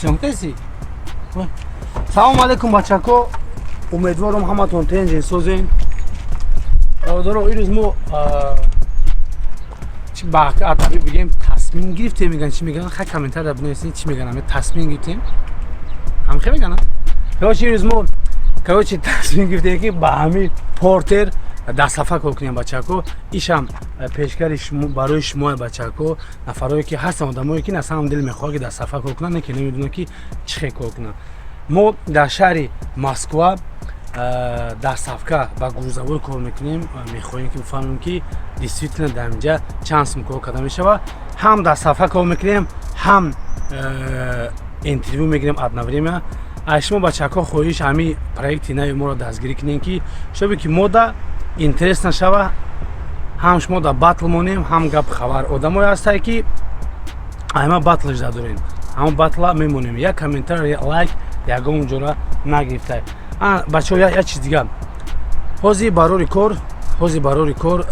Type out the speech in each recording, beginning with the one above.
Съёмкаси. Салом алейкум, бачако. Умедворам, ҳаматон тенҷен, созен. Бародаро, ирӯз мо чи ба адабӣ бигем, тасмим гирифтем, меган, чӣ меган, хай, комментария бинависед, чӣ меган, ами тасмим гирифтем, ҳамхе меган. Короче, ирӯз мо, короче, тасмим гирифтем, ки ба ҳами портер доставка кор кунем, бачако. Ишам пешкари шумо, барои шумо, бачако, нафарое ки ҳастан, одамое ки на самом деле мехоҳад, ки доставка кор кунанд, не ки намедонанд, ки чӣ хел кор кунанд. Мо дар шаҳри Москва доставка ба грузовой кор мекунем. Мехоҳем, ки бифаҳмем, ки действительно дар инҷа чанд сум кор карда мешавад. Ҳам доставка кор мекунем, ҳам интервю мегирем одновременно. Аз шумо, бачаҳко, хоҳиш: ҳамин проекти нави моро дастгирӣ кунем, ки шобе ки мода интерес нашава, ҳам шумо дар батл монем, ҳам гап хабар. Одамое ҳастае, ки айма батл жда дорем, ҳамон батла мемонем. Як комментар, лайк ягон ҷора нагирифта. Бачаҳо, як чиз дига: ҳозир барори кор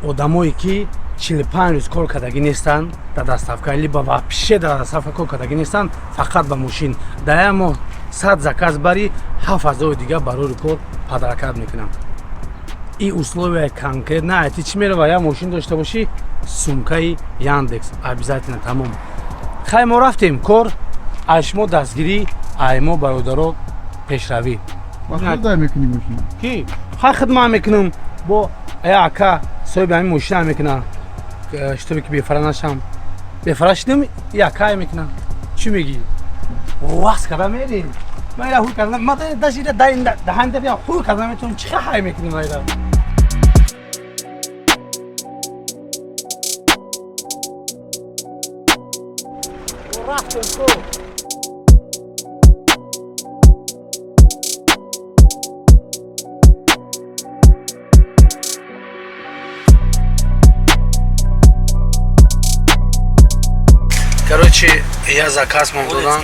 одамое ки 45 рӯз кор кардагӣ нестанд дар доставка, либо вообще дар доставка кор кардагӣ нестанд, фақат ба мошин дар як моҳ 100 заказ бари, 7000 дига барори кор подаркат мекунам. И условия конкретно ти чӣ мерава: як мошин дошта бошӣ, сумкаи Яндекс обязательно, тамом. Хай, мо рафтем кор. Аз шумо дастгирӣ, ай мо, бародаро, пешравӣ. Ки хай, хидмат мекунам бо ака, соҳиби ҳамин мошина мекуна, шитобе ки бефара нашам. Бефара шидам, якай мекуна. Чӣ мегӣ? Вақт карда мерем. Майра ҳуй карда, ма даже даҳанда ҳуй карда метавонам. Чӣ хай мекунем, майра? Рафтем ко. Короче, я заказ мон додан.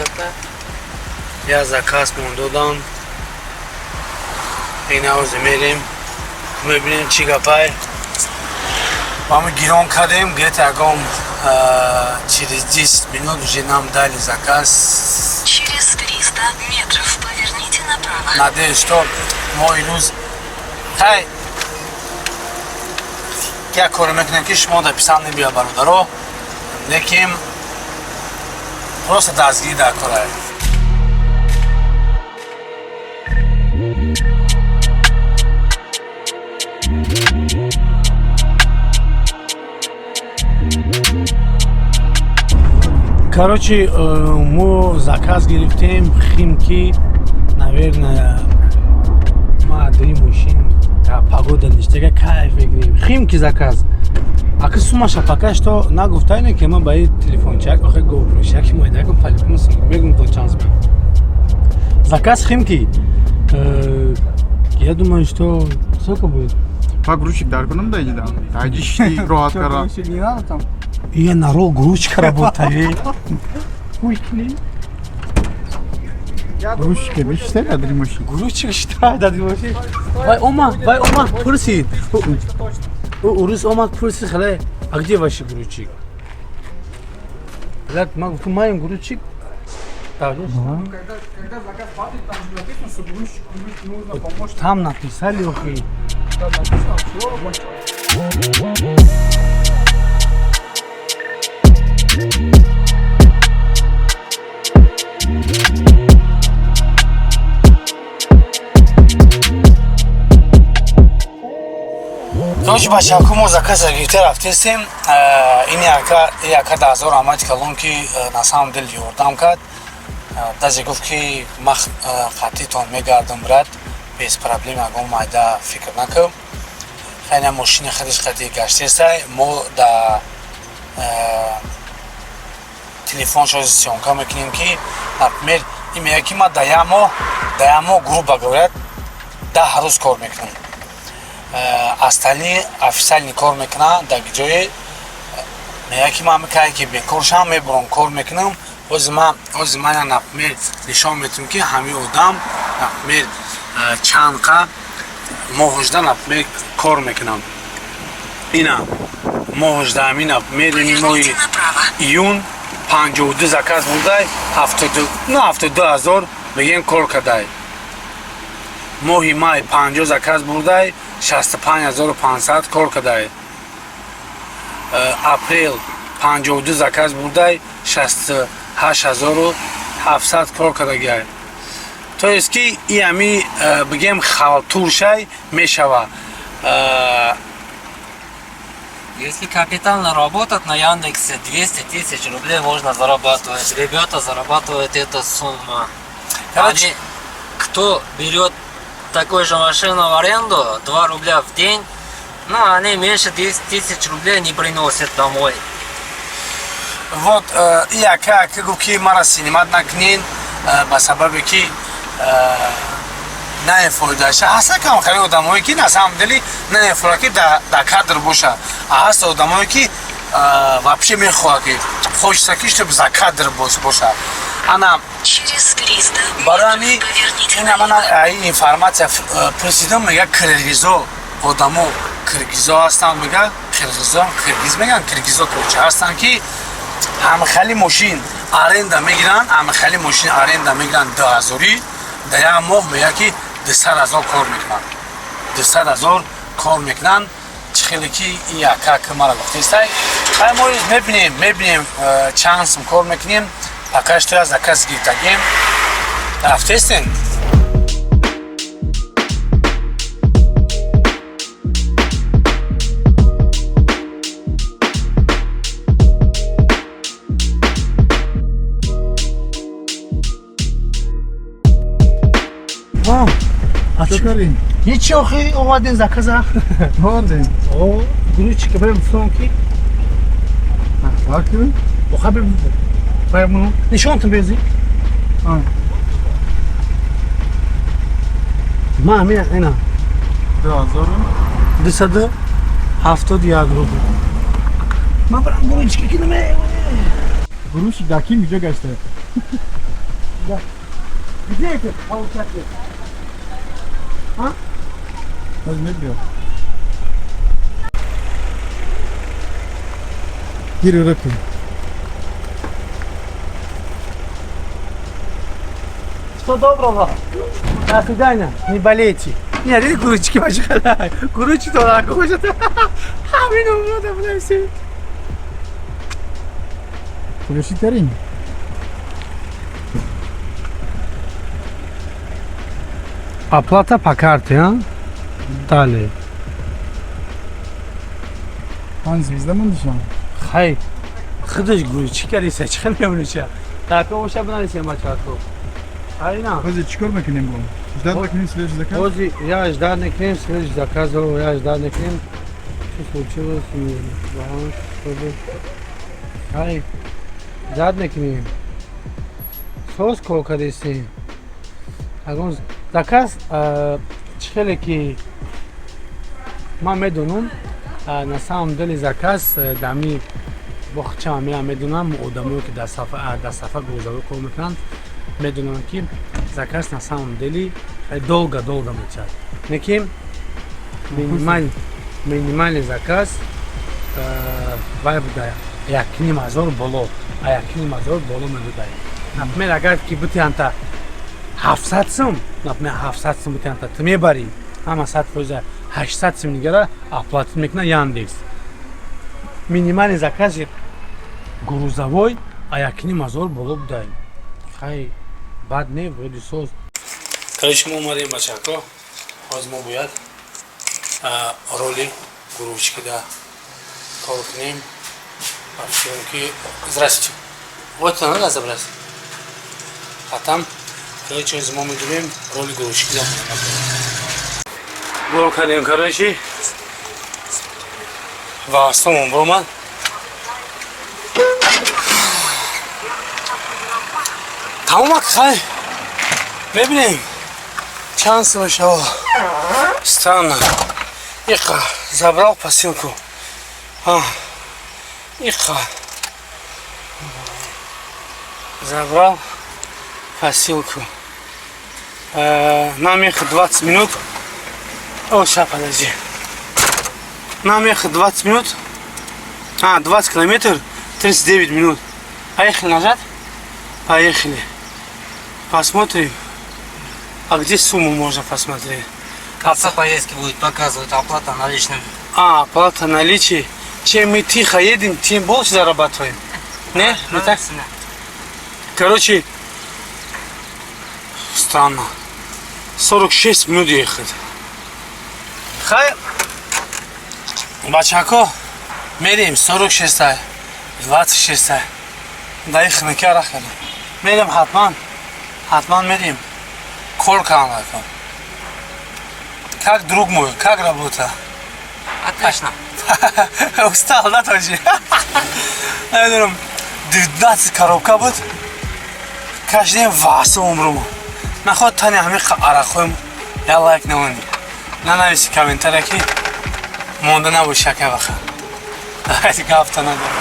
Я заказ мон додан. Ина ҳозир мерем. Мебинем, чӣ гапай. Ба мы гирон кардем, где-то ягон через 10 минут уже нам дали заказ. Через 300 метров поверните направо. Надеюсь, что мой рӯз хай як коре мекунем, ки шумо да писанд небиёд, бародаро, лекин просто дастгирӣ дар корай. Короче, мо заказ гирифтем Химки. Наверное, ма дри мошин погода ништага, кайф мекунем. Химки заказ. Ака, сумаша пока что нагуфтайне, ки ман ба и телефончак, охе, GoPro-шаки майдакам, по-любому мегум то чанд сум. Заказ Химки. Я думаю, что сколько будет? Погрузчик дар кунам, даҷи да. Даҷи шти роҳат кара. Не надо там. Я на рол грузчика работаю. Хуй. Грузчика бишта дар мошин. Грузчик считает, да, вообще. Вай омад, вай омад, пурсид. Урус омад, пурсид, хале, а где ваши грузчик? Блядь, ма гуфтум, маем грузчик. Так, Когда заказ падает, там же написано, что грузчик нужно помочь. Там написали, охи. Там написано, все. Короче, бачаҳо, мо заказа гирифта рафтестем. Ин яка, яка даҳзор раҳмати калон, ки на самом деле ёрдам кард. Даже гуфт, ки ма қатъитон мегардам, брат, без проблем, ягон майда фикр накун. Хайна, мошини худиш қати гаштестай. Мо да телефоншо съёмка мекунем, ки, например, ин мегӯяд, ки ма да як моҳ, грубо говоря, 10 рӯз кор мекунам, остальные официальный кор мекунанд дар ҷое. Мегӯяд, ки ман мекард, ки бекор шам, мебурам, кор мекунам. Ҳозир ман, например, нишон метавам, ки ҳамин одам, например, чанд қа моҳожда, например, кор мекунам. Ина моҳожда, ҳамин, например, ини моҳи Поверните направо. июн. 52 заказ бурдай, ну, 72 000 бигем кор кардай. Моҳи май 50 заказ бурдай, 65 500 кор кардай. Апрел 52 заказ бурдай, 68 700 кор кардагиай. То есть ки и ами бигем халтуршай мешава. Если капитально работать на Яндексе, 200 тысяч рублей можно зарабатывать. Ребята зарабатывают эту сумму. Короче- Они, кто берет такую же машину в аренду, 2 рубля в день, ну, они меньше 10 тысяч рублей не приносят домой. Вот и яка ки гуфт, ки мара снимать накунен, ба сабабе ки наефоидаша. Ҳаста кам хеле одамое, ки на самом деле наефода, ки да кадр боша, а ҳаста одамое, ки вообще мехоҳад, ки хочется, ки чтоб за кадр боша. Ана Через 300 барои ҳами метров поверните ина ман налево. ин информация пурсидам, мега, киргизо, одамо киргизо ҳастанд, мега, қирғизо, киргиз меган, киргизо, короче, ҳастанд, ки ҳамхали мошин аренда мегиранд, ҳамхали мошин аренда мегиранд 2000-ӣ, дар як моҳ мега, ки 200 000 кор мекунанд, 200 000 кор мекунанд. Чӣ хеле ки ин яка ки мара гуфтестай. Хай, мо мебинем, чанд сум кор мекунем. Пока что я заказ гирифтагем, рафтестем. Чё кардем? Ҳечи, охи овардем заказа. Овардем. О, грузчика барем флонки. Вақти? Оха бир нишонтон безӣ. А. Ма ҳамин ина. 2000. 271 рубл. Ман барам грузчика ки наме. Грузчик дар ким ҷо гашта? Где это получатель? Ҳозир мебиёд. Гири руку. Всего доброго. До свидания. Не болейте. Не, види, грузчики бачхала. Грузчик то так хочет. Ҳамин умода бинависем. Завершить кардем? Оплата по карте, а? Далее. Панҷ звезда мондишам. Хай. Худаш грузчик кардиса, чӣ хел мемонича? Так, оша бинависем, бачаҳо. Хай на. Ҳозир чӣ кор мекунем бо? Ждать мекунем следующий заказ? Ҳозир я ждать мекунем следующий заказ, я ждать мекунем. Что случилось? Чтобы хай ждать мекунем. Соз кор кардисем. Ягон заказ чӣ хеле ки ман медонам, на самом деле заказ дами бохча меам медонам, одамое, ки дар сафа грузовой кор мекунанд, медонанд, ки заказ на самом деле долго долго метиҳад. Неки минимальный заказ вай буда 1,5 ҳазор боло, а 1,5 ҳазор боло медодай. Например, агар ки битиҳанта 700 сум, например, 700 сум битиҳанта, ту мебарӣ ҳама 100%, 800 сум дигара оплатить мекуна Яндекс. Минимальный закази грузовой а 1,5 ҳазор боло будай. Хай, бад не, вроде соз. Короче, мо омадем, бачако. Ҳозир мо бояд роли грузчикида кор кунем. Ки здрасте, вот надо забрать, а там, короче, ҳозир мо медурем роли грузчикида бор кардем. Короче, ва астомон биромад. Тамомак. Хай, мебинем чанд сум шава. Странно, иқа забрал посылку, а иқа забрал посылку. Нам ехать 20 минут. О, сейчас, подожди, нам ехать 20 минут, а 20 километр 39 минут. Поехали назад. Поехали. Посмотрим. А где сумму можно посмотреть? Конца поездки будет показывать оплата наличными. А, оплата наличие. Чем мы тихо едем, тем больше зарабатываем. Не? Не так? Короче, странно. 46 минут ехать. Хай, бачако, мерем 46, 26. Дай хника рахана. Мерем ҳатман. Ҳатман мерем. Кор кан. Как, друг мой, как работа? Отлично. Устал, да, тоже? Намедонам, 19 коробка буд. Каждый васа умрум. Наход тани ҳамин арақҳоим я лайк намонди. Нанависи комментария, ки монда набоши ака ваха. Гафта надорам.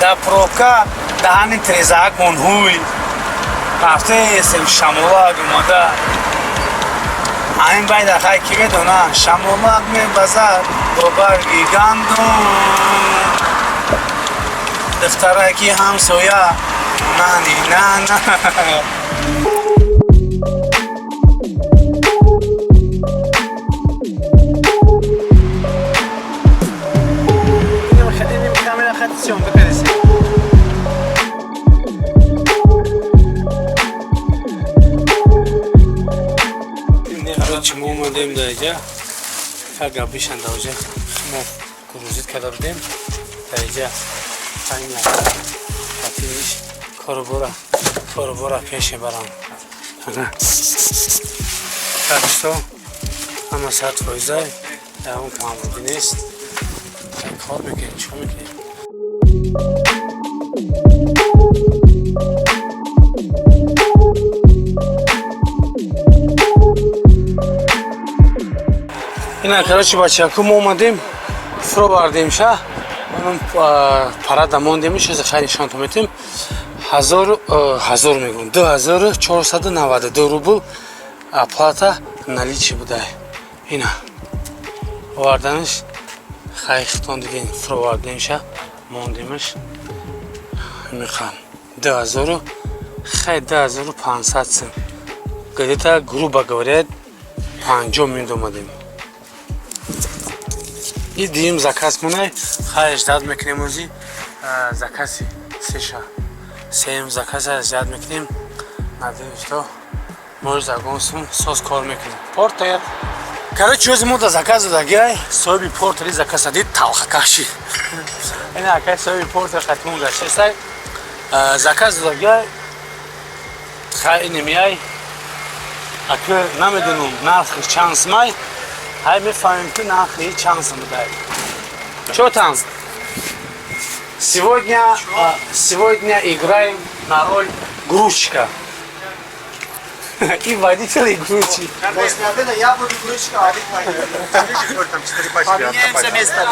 Да пробка, да ҳамин трезаак монҳуй. Рафтаесем, шамолак омада. Ҳамин байда хай ки медона, шамолак мебазад бо барги гандум. Духтараки ҳамсоя нани нана. Камера хати съёмка кардеси. Короче, мо омадем дар иҷа, как обычно, дар оҷа мо грузить карда будем. Дар иҷа татиш корубора пеш мебарам. Так что ҳама 100%, ягон камбудӣ нест. Кор мекунем, чикор мекунем? Ина, короче, бачаку, мо омадем, фуровардем ша, парада мондем, шази хайр нишонтон метем. Ҳазор, ҳазор мегӯм, 2492 рубл оплата наличие будай. Ина оварданаш хай хитон дидем, фуровардем ша, мондемаш. Мехам 2000, хай, 2500 сум где-то, грубо говоря, 50 минут омадем. И дуюм заказ монай, хай, ждать мекунем. Ози закази сеша, сеюм заказа ждать мекунем. Надеюсь, что может ягон сум соз кор мекунем. Портер, короче, ози мо да заказ додагиай, соҳиби портери заказ дид, талха кашид. Ина акай соҳиби портер хатмон гаштесай, заказ додагиай. Хай, инемиай ака, намедонам, нархи чанд сумай. Ҳай, мефаҳмем, ки нархи чанд сум будай. Чё там? Сегодня играем на роль грузчика. И водитель, и грузчик. После обеда я буду грузчиком, а вы Там четыре пачки. Поменяемся местами.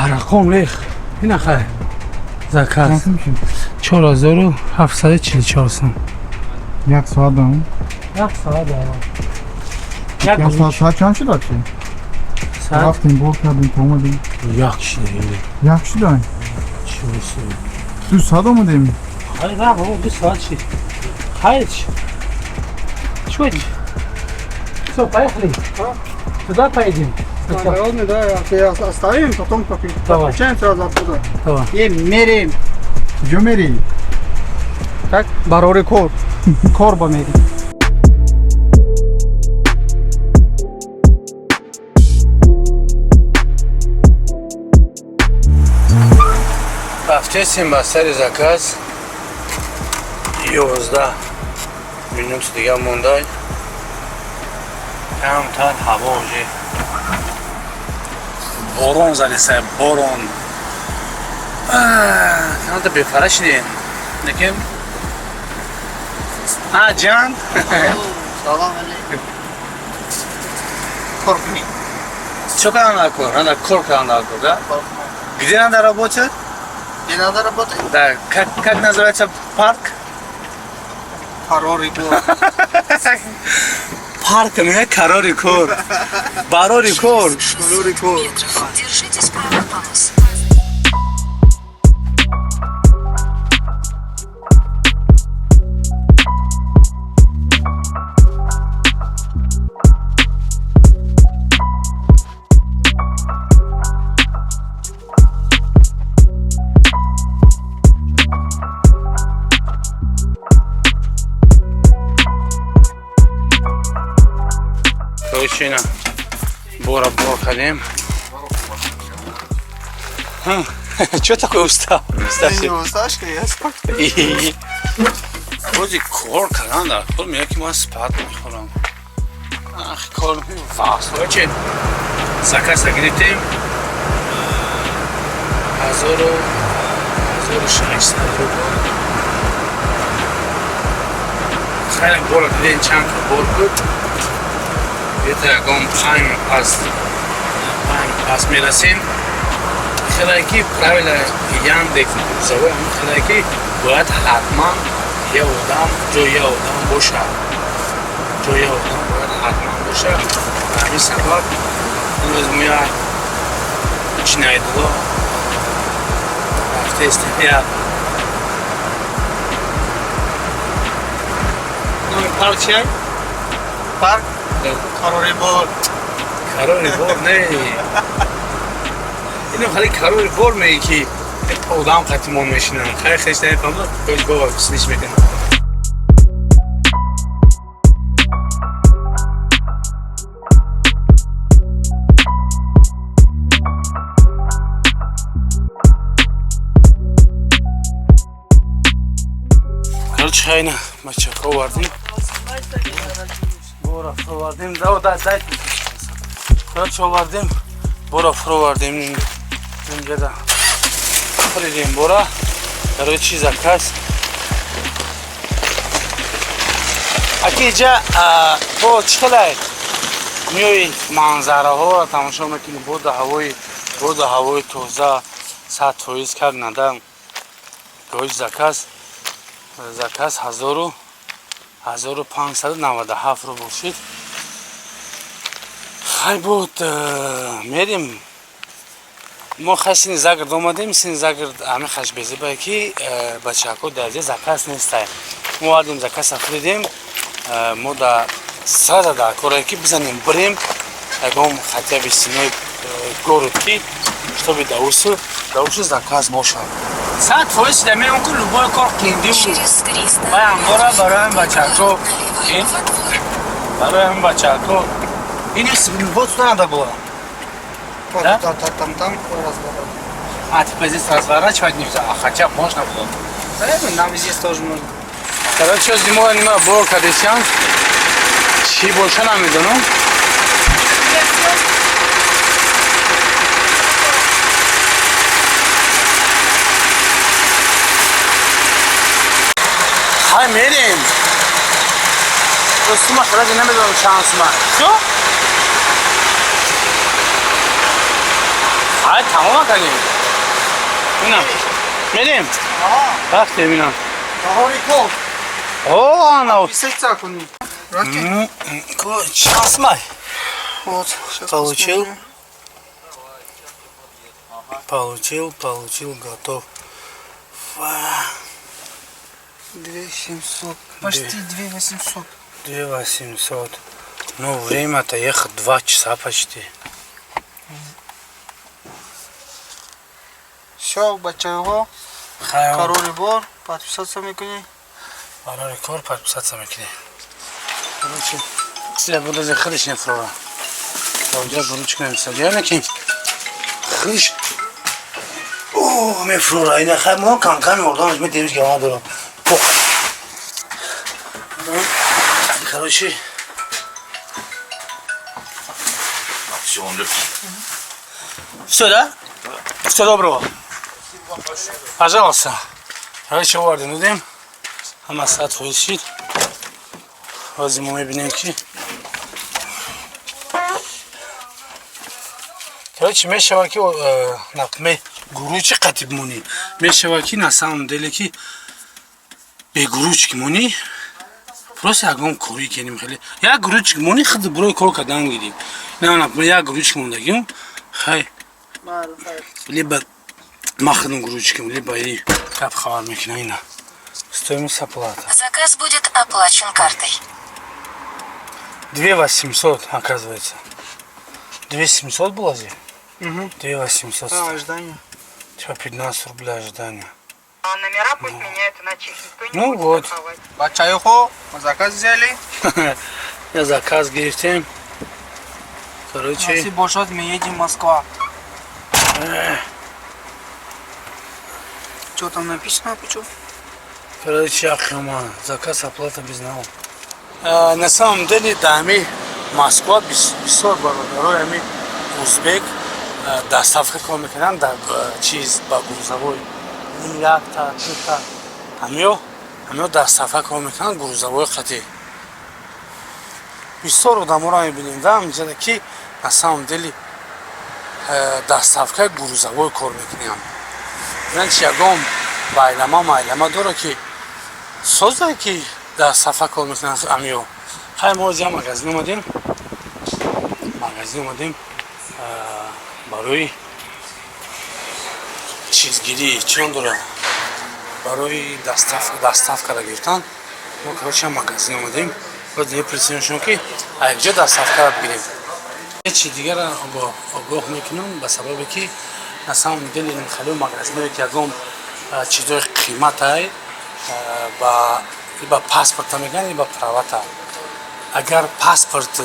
Рақом лех. Ина, хай, заказ. 4744 сом. Як соат дам. Як соат дам. Як соат, соат чанд шуд вообще? Соат Рафтем, бор кардем, то омадем. Як шуд. Як шуда? Чӣ шуд? 2 соат омадем. Хай, ра, бобо, 2 соат шуд. Хай, чӣ? Все, поехали. Туда поедем. Сначала. Народный, да, оставим, потом Давай. подключаем сразу оттуда. Давай. И меряем. Куҷо мерӣ? Как? Барори кор. Кор ба мерим. Рафтесем ба сари заказ. 11 минут дига мондай. Камтар ҳаво уже борон задеса, борон. Камта бефара шидем, лекин а ҷан. Салом алейкум. Кор кунӣ. Чё кардан дар кор? Надо кор кардан дар кор, да? Где надо работать? Где надо работать? Да, как называется парк? Қарори кор. Парк не карори кор, барори кор. Қарори кор. Метров. Держитесь правых полос. Короче, ина бора бор кардем. Чё такой устал? Не усташка, я спать. Рози кор кардан дар кор меяд, ки ман спать мехӯрам. Ах, кор васт. Короче, заказ гирифтем. 1600 рубл. Хеле бора дидем, чанд бор буд. Где-то ягон 5 пас мерасем. Хеле ки правила Яндекс грузовой ҳамин хеле ки бояд ҳатман як одам ҷои як одам бошад. Ҷои як одам бояд ҳатман бошад. Ба ҳамин сабаб имрӯз мо як ҷиноятдор рафтаистем, як номи парк чия? Парк? Қарори бор. Карори бор не, инам хеле карори бор меги, ки одам қатимон мешинам. Хеле хеш намефаҳмад, бова слиш мекунам. Короче, хайна бачаҳо овардем, бора фуровардем. Да, да, дай. Короче, овардем, бора фуровардем, инҷада хӯридем бора. Короче, заказ аки иҷа бо чӣ хелай меои, манзараҳоро тамошо мекунӣ, боду ҳавои тоза, 100% как надо. Короче, заказ 1597 рубл шуд. Хай, буд, мерим. Мо хай сини загород омадем. Сини загород ҳами хашбезибае, ки бачаҳако дар ҷа заказ нестай. Мо овардем, заказ афридем. Мо да сразу дар корае, ки бизанем, бирем ягон хотя бы стеной город, ки чтобы даусу заказ бошад. 100% да меон ку любой кор қиндиу. Через 300 Вай амбора барои бачаҳако. налево во двор. Барои бачаҳако ин вот сюда надо было. Вот, Да? да, да, там, там разворот. А, типа здесь разворачивать нельзя, а хотя можно было. Да, нам здесь тоже можно. Короче, зимой нима бор кадесян. Чӣ боша, намедонам. Хай, мерем. Сума хараҷа намедонам чанд сума. Всё? Хай, тамом кардем. Ина. Мерем? Рафтем ина. Баҳори кор. О, ана. Писаться кунӣ. Шансмай. Вот, сейчас Получил. посмотрим. Получил, получил, готов. 2700. Почти 2800. 2800. Ну, время-то ехать 2 часа почти. Все, бачаҳо, Хайр. Карори бор, подписаться мекунӣ. Барори кор подписаться мекунӣ. Короче, я буду за худиш нефрора. Онҷа ручка намисад. Я ки худиш о мефрора. Ина хай мо кам кам ёрдамаш метемиш, ки ма дорам. Пох. Короче, Все, он легкий. Все, да? Все доброго. Пожалуйста. Короче, овардем, дудем. Ҳама 100% шид. Ҳозир мо мебинем, ки короче, мешава, ки например, грузчик қатиб монӣ. Мешава, ки на самом деле ки бе грузчик монӣ, просто ягон кори кеним, хеле як грузчик монӣ, худ бурои кор кардан гирӣ. На, например, як грузчик мондагим, хай, либо ма худам грузчикам, либо и гап хабар мекунам. Ина стоимость оплата. Заказ будет оплачен картой. 2800, оказывается. 2700 было здесь? Угу. 2800. А, ожидание. Типа 15 рублей ожидания. А номера пусть меняют, иначе их никто не Ну будет вот. страховать. Бачаҳо, заказ взяли. Я заказ гирифтем. Короче, Насиб бошад, мы едем в Москва. Что там написано, почему? Короче, Ахима, заказ, оплата безнал. На самом деле, да, ами Москва бисёр бародарои ами узбек доставка кор мекунанд дар чиз ба грузовой, якта дута ҳамиё доставка кор мекунанд грузовой қатӣ. Бисёр одаморо мебинем да ҳамҷода, ки на самом деле доставкаи грузовой кор мекунанд. Значит, ягон байлама майлама дора, ки созае, ки доставка кор мекунанд амиё. Хай, мо ҳозир магазин омадем, магазин омадем барои чизгирӣ, чион дора, барои доставкара гирифтан. Мо, короче, магазин омадем, бояд мепурсем, ки якҷо доставкара бигирем. Чи дигара огоҳ мекунам, ба сабабе ки на самом деле хеле магазиное, ки ягон чизои қиматай, ба либо паспорта мегӯянд, либо правата. Агар паспорт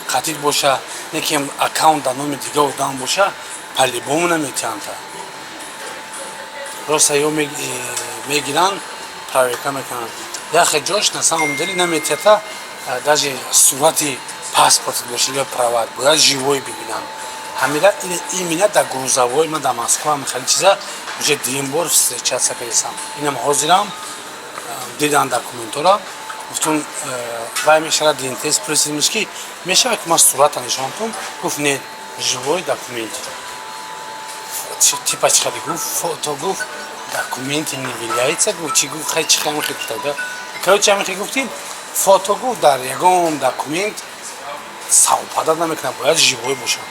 қатид боша, не ки аккаунт дар номи дига одам боша, по-любому наметиҳанд. Просто ё мегиранд, проверка мекунанд. Яхе ҷош на самом деле наметиҳата, даже сурати паспорт боша ё прават, бояд живой бибинанд ҳамира. Именно дар грузовой ма дар Москва хеле чиза уже дуюм бор встречаться кардесам. Инам ҳозирам дидан документора, гуфтум, вай мешава ДНТ спросимиш, ки мешава, ки ман сурата нишон кун. Гуфт: «Не, живой документ». Типа чихади гуфт, фото, гуфт, документи не является, гуфт, чи гуфт, хай, чи хай тогда. Короче, ҳамин гуфтим, фото, гуфт, дар ягон документ совпадать намекунад, бояд живой бошад.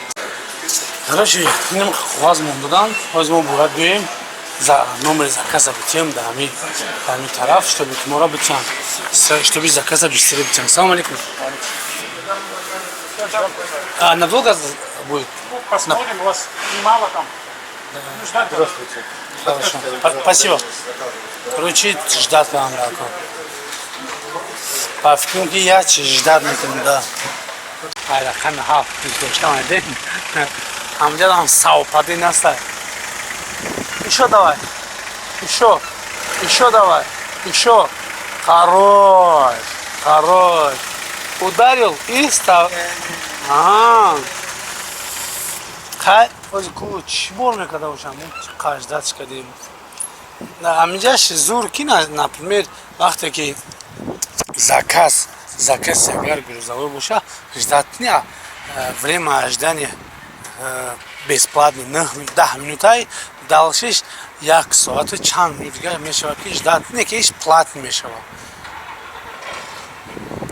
Короче, инам қоғаз мондадан. Ҳозир мо бояд биёем, за номери заказа битием дар ҳами тараф, чтобы моро битиҳанд, чтобы заказа бисёре битиҳанд. Салом алейкум. А надолго будет? Посмотрим, у вас немало там. Ну, ждать. Здравствуйте. Хорошо. Спасибо. Короче, ждать вам рако. По фикрам, ки я чи ждать мекунам, да. Ай, рақами 7 дошта омадем. Ҳамҷадам совпади наста. Еще давай. Еще. Еще давай. Еще. Хорош. Хорош. Ударил и стал. Ага. Хай, ози ку чӣ бор мекарда бошам? Қаждат кардем. Ҳаминҷаш зур, ки например, вақте ки заказ агар грузовой боша, ждать не, время ожидания бесплатный 10 минутай. Дальше ш як соату чанд минут дигар мешавад, ки ждать не, ки иш платный мешавад.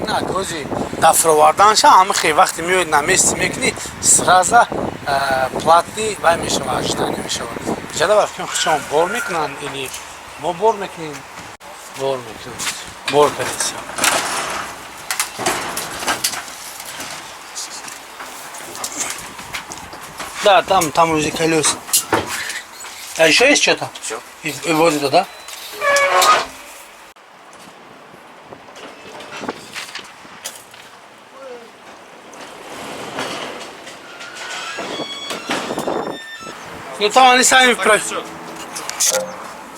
На гози дафроварданша ҳама хе вақте меояд, на месте мекунӣ, сразу платный вай мешавад, ожидание мешавад. Иҷада ба фикрам, хучон бор мекунанд или мо бор мекунем? Бор мекунем, бор кардем. Да, там уже колеса. А еще есть что-то? Всё. И вот это, да? Ну там они сами вправ.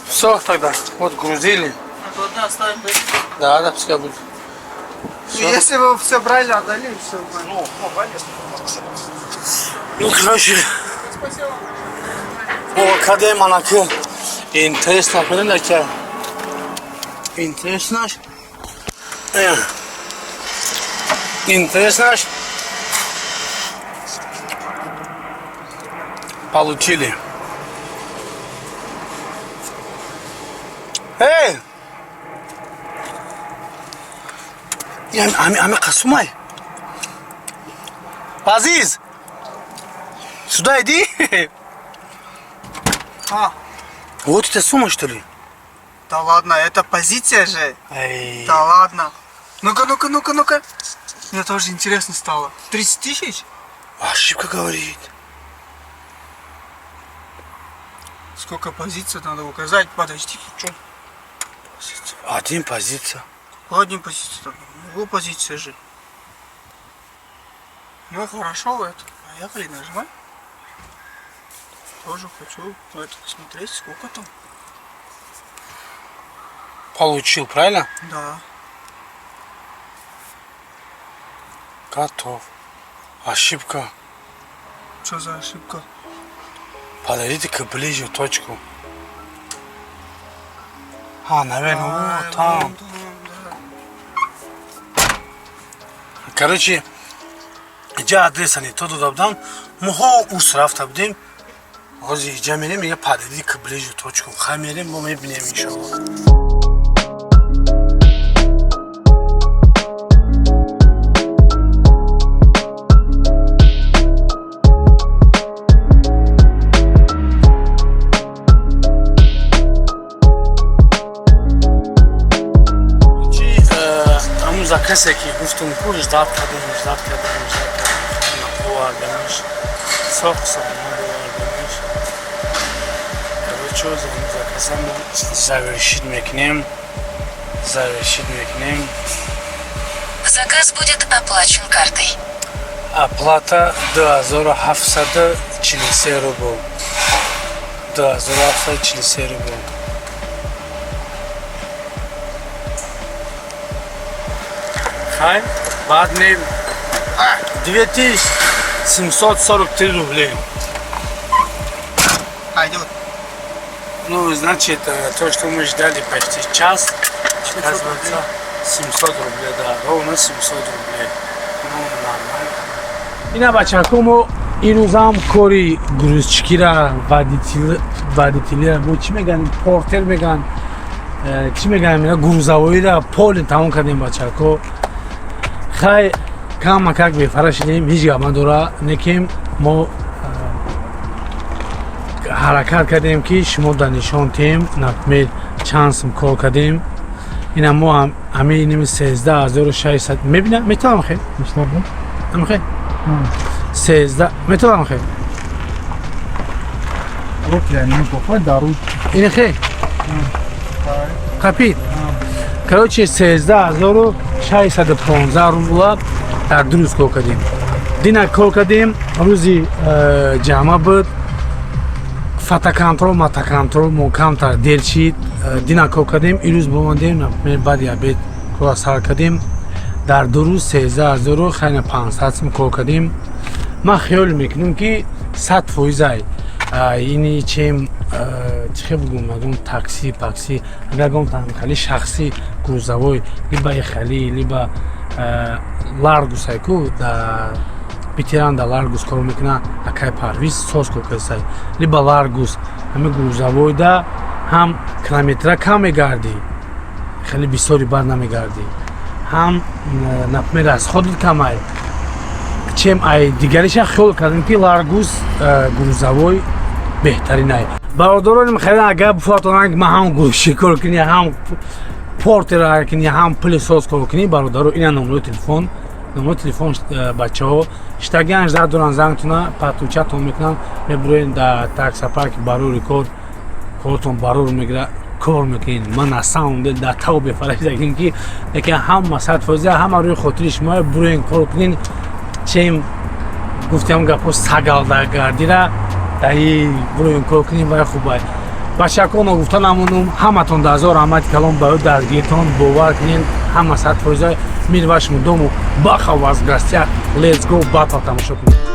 Все тогда. Вот грузили. Да, да, пускай будет. Ну, если вы все брали, отдали, все. Ну, короче, о, кадем анаки. Интересно, кадем ки. Интересно. Интересно. Получили. Эй! Ами, ами, қасумай. Азиз! Сюда иди. А, Вот это сумма, что ли? Да ладно, это позиция же. Эй. Да ладно. Ну-ка, ну-ка, ну-ка, ну-ка. Мне тоже интересно стало. 30 тысяч? Ошибка говорит. Сколько позиций надо указать? Подожди, что? Один позиция. Одни позиция. Его позиция же. Ну хорошо, это. Поехали, нажимай. Тоже хочу это посмотреть, сколько там. Получил, правильно? Да. Готов. Ошибка. Что за ошибка? Подойдите-ка ближе точку. А, наверное, А, вот там. вон там, да. Короче, иҷа адреса не то дода будам, моҳо ус рафта будем. Ҳозир иҷа мерем, мега подойди-ка ближе точку. Хай, мерем, мо мебинем, иншалло. Чи ҳамун заказ е, ки гуфтум ку, ждать кардем, ждать кардем, ждать кардем, овардемаш, соқ саломат овардемаш. Короче, ҳозир ҳамун заказ а мо завершить мекунем, завершить мекунем. Заказ будет оплачен картой. Оплата 2743 рубл, 2743 рубл. Хай, баъд не 2743 рублей. Пойдет. Ну, значит, то, что мы ждали почти час, оказывается, 700 рублей, да, ровно 700 рублей. Ну, нормально. Ина, бачако, мо ирӯзам кори грузчик ира, водитель ира, мо чӣ меган, портер меган, чӣ меган, ина грузовой ира полный тамом кардем, бачако. Хай, камакак бефара шидем, ҳеҷ гап надора, некем мо ҳаракат кардем, ки шумо дар нишон тем, например, чанд сум кор кардем. Ина мо ҳамин иними 13 600 мебинам, метавонам хе, амхе 13 метавонам хе. Ин хе қапид. Короче, 13 615 рубла дар 2 рӯз кор кардем. Дина кор кардем, рӯзи ҷамъа буд, фотоконтроль, матоконтроль мо камтар дер шид. Дина кор кардем, ирӯз бомадем, например, баъди обед кора сар кардем. Дар 2 рӯз 13 0 хайна 500 сум кор кардем. Ман хиёл мекунам, ки 100%-ай ини чем чӣ хел бугум, ягон такси пакси, агар ягон там хали шахсӣ грузовой, либо ихали, либо ларгусайку да. Битеран да Ларгус кор мекуна, акай Парвиз соз кор кардасай. Либо Ларгус, ҳами грузовой да ҳам километра кам мегардӣ, хеле бисёри бад намегардӣ, ҳам, например, расход ат камай, чем ай дигариша. Хиёл кардем, ки Ларгус грузовой беҳтаринай. Бародароним, хеле агар буфатонанд, ма ҳам грузчик кор кунӣ, ҳам портер кунӣ, ҳам пылесос кор кунӣ, бародаро, ина номерои телефон, номерои телефон бачаҳо штагиан жда доран, зангтуна патучатон мекунанд, мебуроен дар таксопарк, барори кор, кортон барор мегира, кор мекунед. Ман на самом деле дар тав бефарашдагим, ки лекин ҳама 100%, ҳама рӯи хотири шумо буроен, кор кунед, чем гуфтем гапо сагалдагардира даи буроен, кор кунем, вай хубай. Бачако, ногуфта намонум, ҳаматон да ҳазор раҳмати калон ба дастгиртон. Бовар кунед, ҳама 100%. Мир вашему дому, баха вас в гостях. Let's go, батл тамошо кунед.